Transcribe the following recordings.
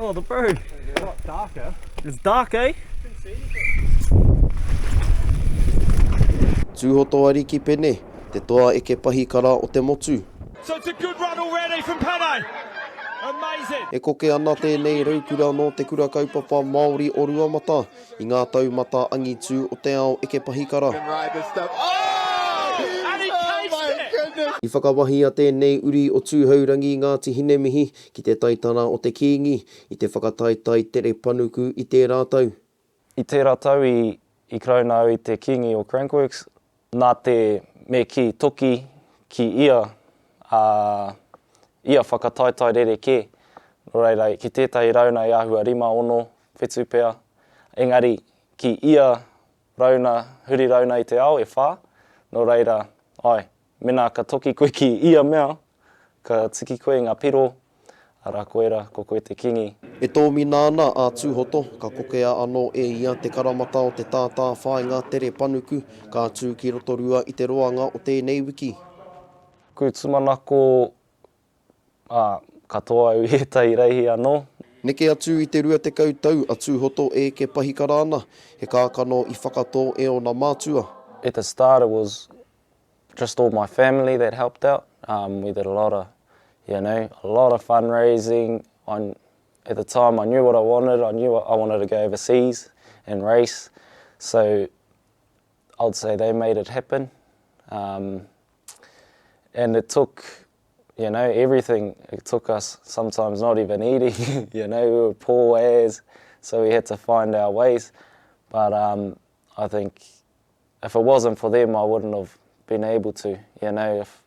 Oh, the bird. It's a lot darker. It's dark, eh? Tūhoto Ariki Pene, te toa eke pahikara o te motu. So it's a good run already from Pene. Amazing. E koke ana tēnei raukura nō Te Kura Kaupapa Māori o Ruamata i ngā taumata angitū o te ao eke pahikara. And he cased it. I whakawahia tēnei uri o Tūhourangi Ngāti Hinemihi ki te taitara o te Kīngi i te whakataetae tere panuku i tērā tau. I tērā tau i i karauna au i te Kīngi o Crankworx, nā te me kī toki ki ia, ā, ia whakataetae rerekē. Nō reira, ki tētahi rauna i āhua rima, ono, whitu pea, engari ki ia rauna, huri rauna i te ao e whā, nō reira, āe, Mēnā ka toki koe ki ia mea, ka tiki koe i ngā piro, arā koira, ko koe te kingi. E tōmina ana a Tūhoto, ka kokea anō e ia te karamata o te tātāwhāinga tere panuku, ka tū ki Rotorua i te roanga o tēnei wiki. Ku tumanako, ā, ka toa au i ētahi reihi anō. Neke atu i te 20 tau a Tūhoto e eke pahikara ana, he kākano i whakatō e ōna mātua. At the start it was just all my family that helped out. Um, we did a lot of, you know, a lot of fundraising. On, at the time, I knew what I wanted. I knew I wanted to go overseas and race. So I'd say they made it happen. Um, and it took, you know, everything. It took us sometimes not even eating, you know, we were poor as, so we had to find our ways. But um, I think if it wasn't for them, I wouldn't have been able to. You know, if,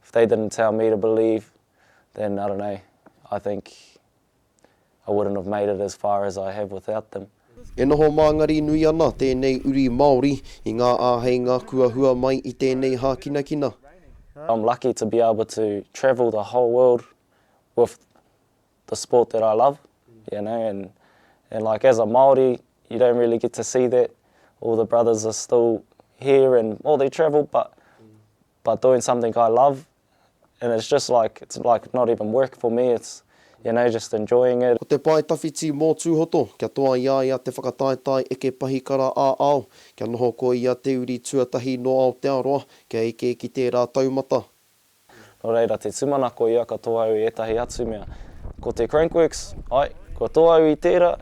if they didn't tell me to believe, then I don't know, I think I wouldn't have made it as far as I have without them. E noho māngari nui ana tēnei uri Māori i ngā āheinga kua hua mai i tēnei hākinakina. I'm lucky to be able to travel the whole world with the sport that I love, you know, and, and like as a Māori, you don't really get to see that. All the brothers are still here and, well, they travel, but, but doing something I love, and it's just like, it's like not even work for me, it's, you know, just enjoying it. Ko te pae tawhiti mō Tūhoto, kia toa i a ia te whakataetae eke pahikara ā-ao, kia noho ko ia te uri tuatahi nō Aotearoa kia eke ki tērā taumata. Nō reira, te tūmanako ia ka toa au i ētahi atu mea. Ko te Crankworx, āe, kua toa au i tērā,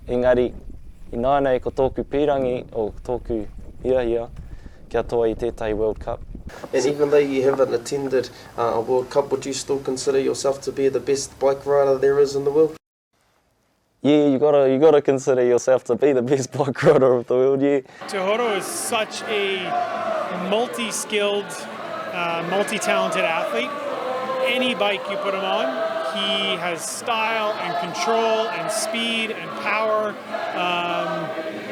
engari, ināianei ko tōku pīrangi, o tōku hiahia, kia toa i tētahi World Cup. And even though you haven't attended a World Cup, would you still consider yourself to be the best bike rider there is in the world? Yeah, you gotta, you gotta consider yourself to be the best bike rider of the world, yeah. Tuhoto is such a multi-skilled, uh, multi-talented athlete. Any bike you put him on, he has style and control and speed and power. Um,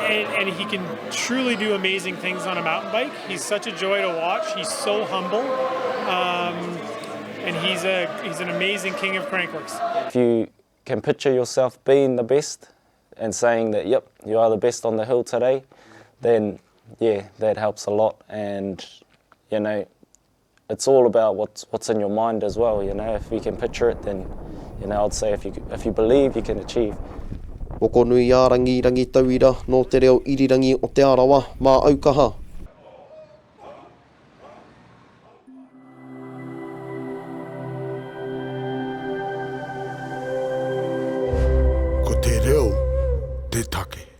and, and he can truly do amazing things on a mountain bike. He's such a joy to watch. He's so humble. Um, and he's, a, he's an amazing king of crankworx. If you can picture yourself being the best and saying that, yep, you are the best on the hill today, then yeah, that helps a lot. And, you know, it's all about what's, what's in your mind as well, you know. If you can picture it, then, you know, I'd say if you, if you believe, you can achieve. Mokonuiārangi Rangitauira nō te reo irirangi o Te Arawa, mā Aukaha. Ko te reo te take.